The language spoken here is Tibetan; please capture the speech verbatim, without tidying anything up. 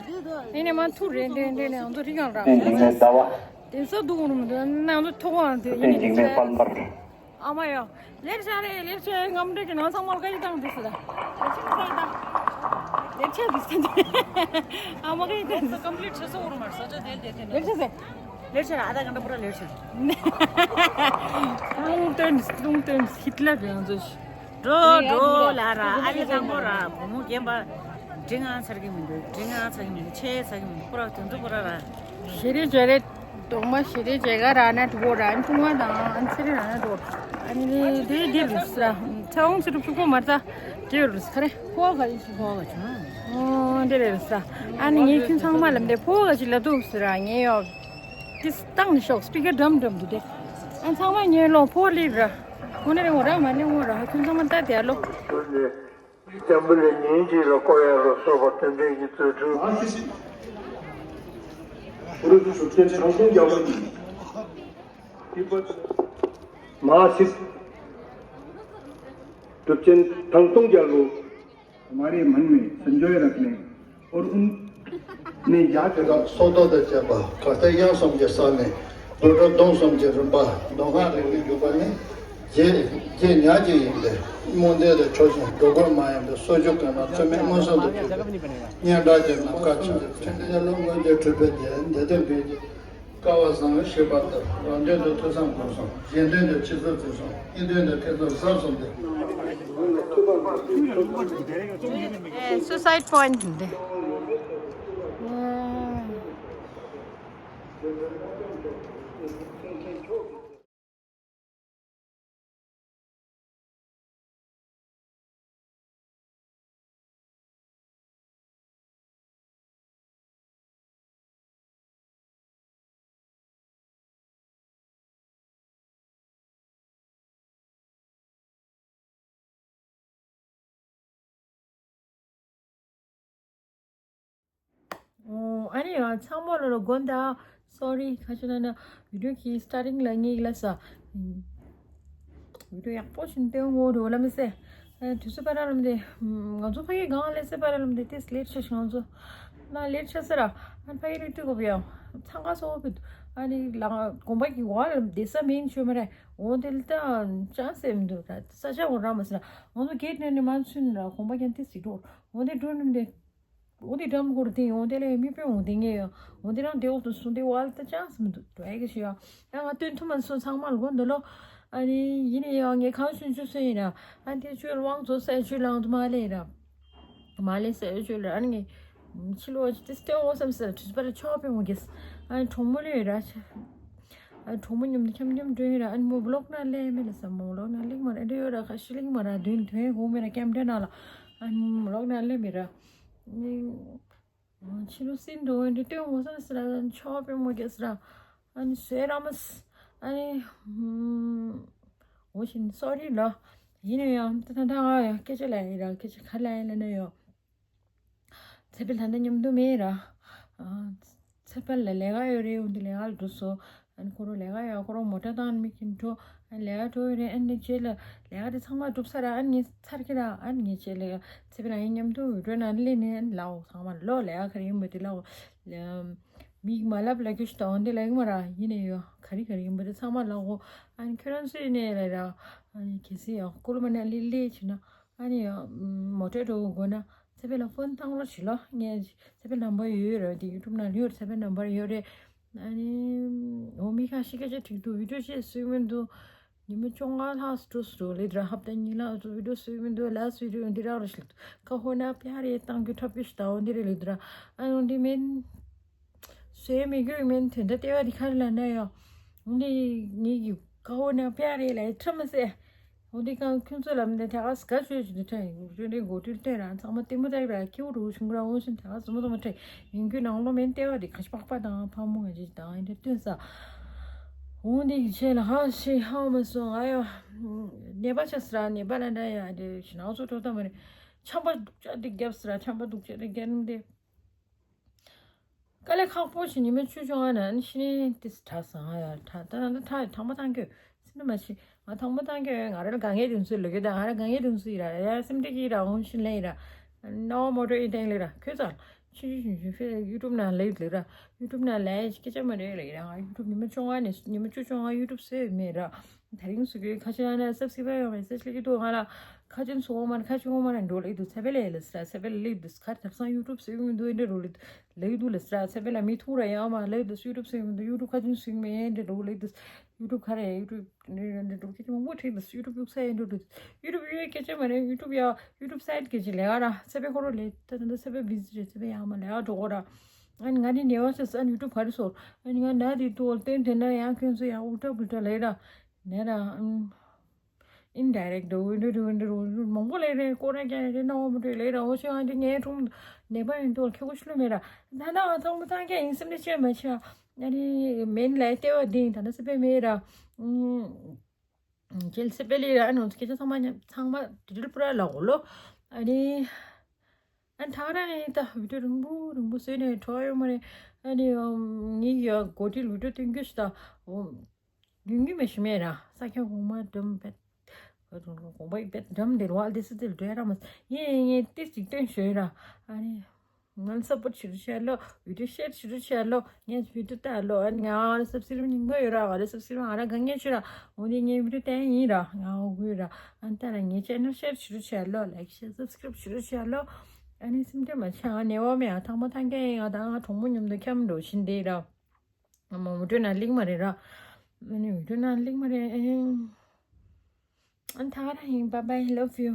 ཚུར། ཨེ་ནས་མ་ཐུག་རེད་འདྲེ་འདྲེ་ནས་ང་ཚོ་རིག་གང་ར། ཨེ་འཇིགས་མེད་ཟླ་བ། དེང་སང་སྡུག་རུ་མི་འདུག་ན་ང་ཚོ་ཐུག་གང་དེ་ཡིན་ནས་འཇིགས་མེད་དཔལ་འབར། ཨ་མ་ཡ། ལེར་ཤ་རེ་ལེར་ཤ་ངམ་འདྲེ་གི་ནང་ཚང་མ་ལ་ཀ་ཡི་བཏང་དུས་སུ་ད། ལེར་ཤ་ས་ད། ལེར་ཤ་དུས་སུ་ད། ཨ་མ་ཀ་ཡི་བཏང་དུས་སུ། ཀམ་པི་ལིཊ་ཆེ་སོ་འོར་མར་ས་ཆ་དེ་ལ་དེ་དེ་ལེར་ཤ་ཟེ། ལེར་ཤ་ར་ཨ་ད་ག་འདྲ་པུ་ར་ལེར་ཤ། ལུང་སྟོན་ལུང་སྟོན་ཧིད་ལ་དེ་ང་ཚོ་ཤི། འགྲོ་འགྲོ་ལ་ར་ཨ་ལི་དང་པོ་ར་བུ་མོ་རྒན་པ། འདྲི་ང་ཚར་གི་མི་འདུག་འདྲི་ང་ཚར་གི་མི་འདུག་ཆེ་ཚར་གི་མི་འདུག་པུ་ར་དུང་དུ་པུ་ར་ར། ཞེ་རེ་ཇེ་རེ། གདོང་མ་ཞེ་རེ་ཇེ་ག་ར་ན་དུ་བོ་ར་ཨན་ཕུང་བ་དང་ཨན་ཚེ་རེ་ར་ན་དུ་བོ། ཨ་ནི་དེ་དེ་རུ་སྲ། ཚ་འོང་ཚུ་རུ་ཕྱུག་པོ་མར་ཚ། དེ་རུ་སྲ་རེ་ཕོ་ག་ཡིན་ཕོ་ག་ཆུང་། ཨོ་དེ་རེ་རུ་སྲ། ཨ་ནི་ངས་ཁྱིམ་ཚང་མ་ལམ་དེ་ཕོ་ག་ཅི་ལ་དུ་སྲ་ངས་ཡོ། དེ་སྟངས་ནི་ཤོག་སྤི་ཀར་འགྲམ་འགྲམ་དུ་དེ། ཨ་ཚང་མ་ཉན་ལོ་ཕོ་ལི་ར། ཁོ་ནི་རེ་ངོ་ར་མ་ནི་ངོ་ར་ཁྱིམ་ཚང་མ་ལྟ་དེ་ལོ། འཛམ་བུ་གླིང་ཉིན་གཅིག་ལ་བསྐོར་ཡ་ལ་སོགས་པ་དོན་ལྡན་གྱི་རྫུ་འཕྲུལ། མ་སྲིད། གུ་རུ་གྲུབ་ཆེན་དྲང་སྲོང་རྒྱལ་པོ་ཡིན། མ་སྲིད། གྲུབ་ཆེན་དྲང་སྲོང་རྒྱལ་པོ། हमारे मन में संजोए रखने और उन ने याद དེ་དག་སྲོག་ཐོག་ཏུ་བཅད་པ་གར་ཐེག་དབྱངས་གསུམ་གྱི་ས་ནས་ དུར་ཁྲོད་སྡོམ་གསུམ་གྱི་རིམ་པ། མདོ་སྔགས་རིག་པའི་རྒྱུད་པ་ནི། རྗེ་རྗེ་ཉག་གཅིག་ཡིན་ཏེ། རྨོངས་དད་དུ་ཆོག་ཅིང་སྒྲོ་སྐུར་མ་ཡིན་པའི་སོར་ཆུད་གོང་མ་རྩོད་མེད་མངོན་སུམ་དུ་བྱེད་པའི་སྙན་གྲགས་ཅན་ནམ་མཁའ་ཆེན་པོའི་ཕྲིན་ལས་ལ་མངོན་གྱུར་སྤྲུལ་པའི་རྒྱན། འདི་ལྟར་འབུལ་གྱི། སྐལ་བ་བཟང་པོས་གཤེགས་པ་ལྟར། རང་དོན་དུ་ཐོས་བསམ་སྒོམ་གསུམ། གཞན་དོན་དུ་ཆོས་ཚུལ་འཛིན་གསུམ། གཉེན་དོན་དུ་ཐེག་གསུམ་ཟབ་གསུངས་ཏེ། Suicide point འདི། ཨོ། ཨ་ནི་ཡང་ཚང་མ་ལོ་ལ་དགོངས་དག Sorry། ཁ་ཤས་ན་ན་བི་ཌིའོ་གི་སི་ཊར་ཊིང་ལ་ངེས་ལ་ས། བི་ཌིའོ་ཡག་པོ་ཞིག་སྟོན་དགོས་འགྲོ་ལ་མི་ཟེར། ཨ། དུས་ཚོད་པ་ར་ལམ་དེ། ང་ཚོ་ཕ་གི་གང་ལས་སེ་པ་ར་ལམ་དེ་ཏེས་ལེ་ཊི་ཆ་ཤི་ང་ཚོ། ན་ལེ་ཊི་ཆ་ཟེར་ར། ཨ་ནི་ཕ་གི་ལེ་ཊི་གོ་བ་ཡང་ཚང་ཀ་སོ་བི། ཨ་ནི་ལ་དགོན་པ་གི་བ་ལམ་དེ་ས་མིན་ཆོས་མ་རེད། འོ་དེ་ལ་ད་ཅང་སེ་མི་འདུག་ད་ས་ཆ་འོ་ར་མ་ཟེར་ར། ང་ཚོ་གེ་ཊི་ནས་ནི་མ་ཚུན་ར་དགོན་པ་ཀྱང་ཏེས་སི་འགྲོ། འོ་དེ་འགྲོ་ནི་མི་འདུག་འོ་དེ་འགྲམ་སྐོར་དེ་འོ་དེ་ལས་མི་དཔེ་འོ་དེ་ངས་འོ་དེ་རང་དེ་འོག་ཏུ་སོང་དེ་བ་ལ་ད་ཅང་སེ་མི་འདུག་དྲ་གི་ཤི་ཡ། ཡང་ང་སྟོན་ཐུབ་མ་སོང་ཚང་མ་ལ་གོ་འདི་ལོ། ཨ་ནི་ཡིན་ནི་ཡང་ངས་གང་ཤུན་ཆུ་སོན་ཡིན་ར། ཨ་དེ་ཆུ་དབང་ཚོ་ས་ཆུ་ལང་དུ་མ་ལེ་ར། མ་ལེ་ས་ཆུ་ལ་ཨ་ནི་ངས་ཕྱི་ལོ་ཅི་སྟོན་འོ་བསམ་ཟེར་དུས་པ་ལ་ཆོག་པའི་འོ་གེས། ཨ་ནི་གྲོགས་མོ་ལོས་ར། ཨ་གྲོགས་མོ་མཉམ་དུ་འཁྱམ་འཁྱམ་འགྲོ་ཡིན་ར། ཨ་ནི་མོ་བི་ལོག་ན་ལེ་མེད་ལ་ས་མོ་བི་ལོག་ན་ལེགས་མ་ར་འདྲ་ཡོད་ར། ཁ་ཤི་ལེགས་མ་ར་དུས་དོན་གོ་མེད་ར་སྐྱམ་འདྲ་ན་ལ། ཨ་ནི་མོ་བི་ལོག་ན་ལེ་མེད་ར། ཕྱི་ལོ་སྲིན་འགྲོ་འདི་སྟོན་འོ་ས་སི་ར་ཆོག་པའི་མོ་གེ་སི་ར། ཨ་ནི་སོས་ར་མ་སི། ཨ་ནི་འོ་ཞིན་སོ་རི་ལ། ཡིན་ན་ཡང་ད་ད་ད་ང་ཡང་སྐད་ཆ་ལ་ཡིན་ར། སྐད་ཆ་ག་ལ་ཡིན་ལ་ན་ཡོ། ཚེ་འཕེལ་ད་ལྟ་མཉམ་དུ་མེད་ར། ཚེ་འཕེལ་ལ་ལས་ཀ་ཡོད་རེད། འོ་འདི་ལས་ཀ་ལ་འགྲོ་སོ། ཨ་ནི་ཁོ་རང་ལས་ཀ་ཡོད། ཁོ་རང་མོ་ཊ་བཏང་ནས་མི་ཁྱིམ་འགྲོ། ཨ་ནི་ལས་ཀ་འགྲོ་ཡོད་རེད། ཨ་ནི་རྗེས་ལ་ལས་ཀ་དེ་ཚང་མ་གྲུབ་ཚར་ར། ཨ་ནི་ངས་ཚར་གི་ར། ཨ་ནི་ངས་རྗེས་ལ་ཚེ་འཕེལ་ལ་ཡིན་མཉམ་དུ་འུར་སྒྲོན་ན་སླེབས་ནས་ཨ་ནི་ལའོ་ཚང་མ་ལོ་ལས་ཀ་ག་རེ་ཡིན་པ་དེ་ལའོ། མིག་མ་ལབ་ལ་ཁྱོད་ཤི་ཏོང་དེ་ལ་ཡིན་མ་ར་ཡིན་ནས་ཡོ། ག་རེ་ག་རེ་ཡིན་པ་དེ་ཚང་མ་ལའོ། ཨ་ནི་ཁྱོད་རང་ཚོས་ནས་ལ་ར། ཨ་ནི་གལ་སྲིད་ཡང་ཀོ་ལོ་མ་ན་ལི་ལི་བྱས་ན། ཨ་ནི་མོ་ཊ་འགྲོ་དགོས་ན་ཚེ་འཕེལ་ལ་ཕོན་བཏང་རོགས་བྱེད་ལོ། ངས་ཚེ་འཕེལ་ནམ་བར་ཡོད་རེད། དེ་ཡུ་ཊུབ་ནང་ཡོད། ཚེ་འཕེལ་ནམ་བར་ཡོད་རེད། ཨ་ནི་འོ་མི་ཁ་ཤས་སྐད་ཆ་དྲིས་འདུག་བི་ཌིའོ་ཅིག་བཟོས་མི་འདུག་ཉི་མ་བཅོ་ལྔ་ལྷག་འགྲོ་སོང་ལེ་དྲ། ཧབ་ཏ་གཉིས་ལྷག་འགྲོ་བི་ཌིའོ་བཟོས་མི་འདུག་ལ་སི་བི་ཌིའོ་འདི་རག་ར་ཞིག་ཁ་ཧོ་ན་པྱ་རེ་བཏང་རྒྱུ་འཁྲབ་པི་ཤི་ད་འོ་འདི་རེད་ལེ་དྲ། ཨ་ནི་འདི་མིན། བཟོས་མི་དགོས་མིན་དེ་འདྲ་ལྟེ་བ་འདི་ག་རེ་ལ་ན་ཡོ། འདི་ངེད་ཀྱི་ཁ་ཧོ་ན་པྱ་རེ་ལ་ཁྲ་མ་ཟེ། འོ་འདི་གང་ཁྱོད་ཚོ་ལ་མི་འདི་དེ་ག་སི་ག་ཆོས་ཅིག་འདི་ཁྲ་ཡིན་ཁྱོད་འདི་འགོ་ཁྲིད་ལྟོས་ར། ཚང་མ་ལྟད་མོ་ལྟ་གི་ར། ཁྱེའུ་རུ་ཆུང་ར་འོ་ཤིན་དེ་ག་སི་མོ་ཚོ་མ་ཁྲ་ཡིན་རྒྱུ་ནང་ལོ་མིན་ལྟེ་བ་འདི་ག་ཤི་པག་པ་དང་ཕ་མོ་ང་ཅི་དང་ཨིན་འདྲ་སྟོན་ས། འོ་འདི་གི་ཆེད་ལ་ཧ་ཤི་ཧ་མ་སོང་ཨ་ཡོ། ནད་པ་ཆགས་སི་ར། ནད་པ་ལ་འདྲ་ཡ་འདི་ཞི་ནང་ཚོ་འགྲོ་ད་མ་རེད། ཆམ་པ་སྡུག་ཅག་འདི་རྒྱབ་སི་ར། ཆམ་པ་སྡུག་ཅག་འདི་རྒྱབ་ནི་འདི། དཀའ་ལས་ཁག་པོ་ཞིག་ཉི་མ་བཅུ་བཅོ་ལྔ་ནང་ཕྱི་ནས་ཏིས་དྲག་སོང་ཨ་ཡ། དྲག་ད་ད་ད་ཐག་པ་བཏང་གི་སེམས་ནས་མ་ཤི། ང་ཐག་པ་བཏང་གི་ང་རེ་ལ་དཀའ་ངལ་དེ་ཚོ་ལ་གི་ད་ང་རེ་དཀའ་ངལ་དེ་ཚོ་ཡི་ར་ཡ་སེམས་ཁྲལ་གྱི་ར་འོང་ཤི་ལེ་ཡི་ར། ནོ་མོ་ཊ་ཡི་སྟེང་ལེ་ར་ཁོས་ཙང་ཆུ་ཆུ་ཆུ་ཆུ་ཕེ་ཡུ་ཊུབ་ནང་ལེ་ལེ་ར། ཡུ་ཊུབ་ནང་ལེ་སྐད་ཆ་མ་རེ་ལེ་ཡི་ར། ང་ཡུ་ཊུབ་ཉི་མ་བཅོ་ལྔ་ནས་ཉི་མ་བཅུ་བཅོ་ལྔ་ཡུ་ཊུབ་བཟོས་མེད་ར། དེ་རིང་སུ་གི་ཁ་ཆེ་ན་ན་སབ་སི་ཀི་རབ་ཡོང་མེད་སེ་ཆི་ལི་ཀི་ཏོ་ང་ལ་ཁ་ཆེན་སུ་འོ་མ་ཁ་ཆེན་འོ་མ་ན་འགྲོ་ལེ་དུ་ཚེ་འཕེལ་ལེ་ལེ་སི་ར། ཚེ་འཕེལ་ལེ་དུ་ཁ་ཐབ་སང་ཡུ་ཊུབ་སུ་ཡོང་དུ་འདྲ་རོ་ལེ་ལེ་དུ་ལེ་སི་ར། ཚེ་འཕེལ་ལ་མི་ཐུག་ར་ཡང་མ་ལེ་དུ་ཡུ་ཊུབ་སུ་ཡོང་དུ་ཡུ་ཊུབ་ཁ་ཆེན་སུ་ཡོང་མེད་འདྲ་རོ་ལེ་དུ་ཡུ་ཊུབ་ཁ་རེ་ཡུ་ཊུབ་འདྲ་འདྲ་འགྲོ་ཁ་ཆེན་མང་པོ་ཁྲིད་དུ་ཡུ་ཊུབ་ཡུག་ས་ཡིན་འགྲོ་དུ་ཡུ་ཊུབ་ཡུ་ཡུ་ཁ་ཆེན་མ་རེ་ཡུ་ཊུབ་ཡ་ཡུ་ཊུབ་སའིཊ་ཁ་ཆེན་ལེ་ག་ར། ཚེ་འཕེལ་ཁོ་རོ་ལེ་ད་ད་ཚེ་འཕེལ་བི་ཟི་རེ། ཚེ་འཕེལ་ཡང་མ་ལེ་ག་འགྲོ་གོ་ར། ཨ་ནི་ང་ནི་ནེ་བ་ཤ་ས་ཡུ་ཊུབ་ག་རེ་སོ། ཨ་ནི་ང་ན་དེ་ཏོ་སྟོན་དེ་ན་ཡང་ཁྱོད་ཚོ་ཡང་ཨུ་ཏྲ་པུ་ཏྲ་ལེ་ར། ནེ་ར་ཨིན་ཌའི་རེག་ཊི་འདྲ་འདྲ་འདྲ་མང་པོ་ལེ་རེ་ཀོ་ར་ཀྱང་རེ་ན་འོ་མ་འདྲ་ལེ་ར། འོ་ཤི་ཨ་འདི་ངའི་ཀྲུང་ནེ་པ་ཡིན་ཏོ་ཁྱོད་ཁོ་ཤི་ལོ་མེ་ར། ད་ན་ང་ཚང་མ་ཚང་ཀྱང་ཡིན་སེམས་ནས་ཆེ་མ་ཆེ། ཨ་ནི་མེན་ལེ་ལྟེ་བ་འདི་ད་ན་སེ་པེ་མེ་ར། ཁྱེད་སེ་པེ་ལི་ར་ཨ་ནི་ཁྱེད་ཚང་མ་ཚང་མ་ཏི་ཏི་པུ་ར་ལ་འོ་ལོ། ཨ་ནི། ཨ་ཐག་རང་ཡིན་ད་བི་ཌིའོ་རིང་པོ་རིང་པོ་བཟོས་ནས་གྲོགས་ཡོད་མ་རེད། ཨ་ནི་ངའི་ཡ་གོ་ཁྲིད་བི་ཌིའོ་སྟོན་རྒྱུ་ཞིག་ད་ཡུན་རིང་མ་ཞུ་མེད་ར། ས་ཁྱོན་གོང་མ་འགྲམ་བེད་གོང་པ་ཡི་བེད་འགྲམ་དེ་རུ་ཨ་དེ་སི་དེ་འགྲོ་ཡ་ར་མ་ཡིན་ཡིན་ཏིས་ཅིག་སྟོན་ཞུས་ར། ཨ་ནི་ ང་ལ་སབ་པོརཊ་བྱེད་རོགས་བྱས་ལོ། བི་ཌིའོ་ཤེར་བྱེད་རོགས་བྱས་ལོ། ངས་བི་ཌིའོ་ལྟ་ལོ། ཨ་ནི་ང་ལ་སབ་སི་ཀ་རབ་རྙིང་པ་ཡོད་ར། ང་ལ་སབ་སི་ཀ་རབ་ང་ར་དགའ་ངེས་བྱོས་ར། འོ་དེ་ངས་བི་ཌིའོ་བལྟས་ཡིན་ར། ང་འོ་དགོས་ར། ཨ་ནི་ད་ར་ངའི་ཅེ་ནལ་ཤེར་བྱེད་རོགས་བྱས་ལོ། ལའིཀ་ཤེར་སབ་སི་ཀ་རབ་བྱེད་རོགས་བྱས་ལོ། ཨ་ནི་སེམས་ཁྲལ་མ་བྱེད། ང་ནེ་བོ་མེད། ང་ཐང་མོ་ཐང་ཀའི་ང་ད་ང་གྲོགས་མོ་མཉམ་དུ་འཁྱམ་འགྲོ་བཞིན་དེ་ར། ང་མ་མུ་འགྲོ་ན་ལིག་མ་རེད་ར། ཨ་ནི་མུ་འགྲོ་ན་ལིག་མ་རེད། ཨ་ནི་ད་ག་རང་ཡིན། Bye bye, love you.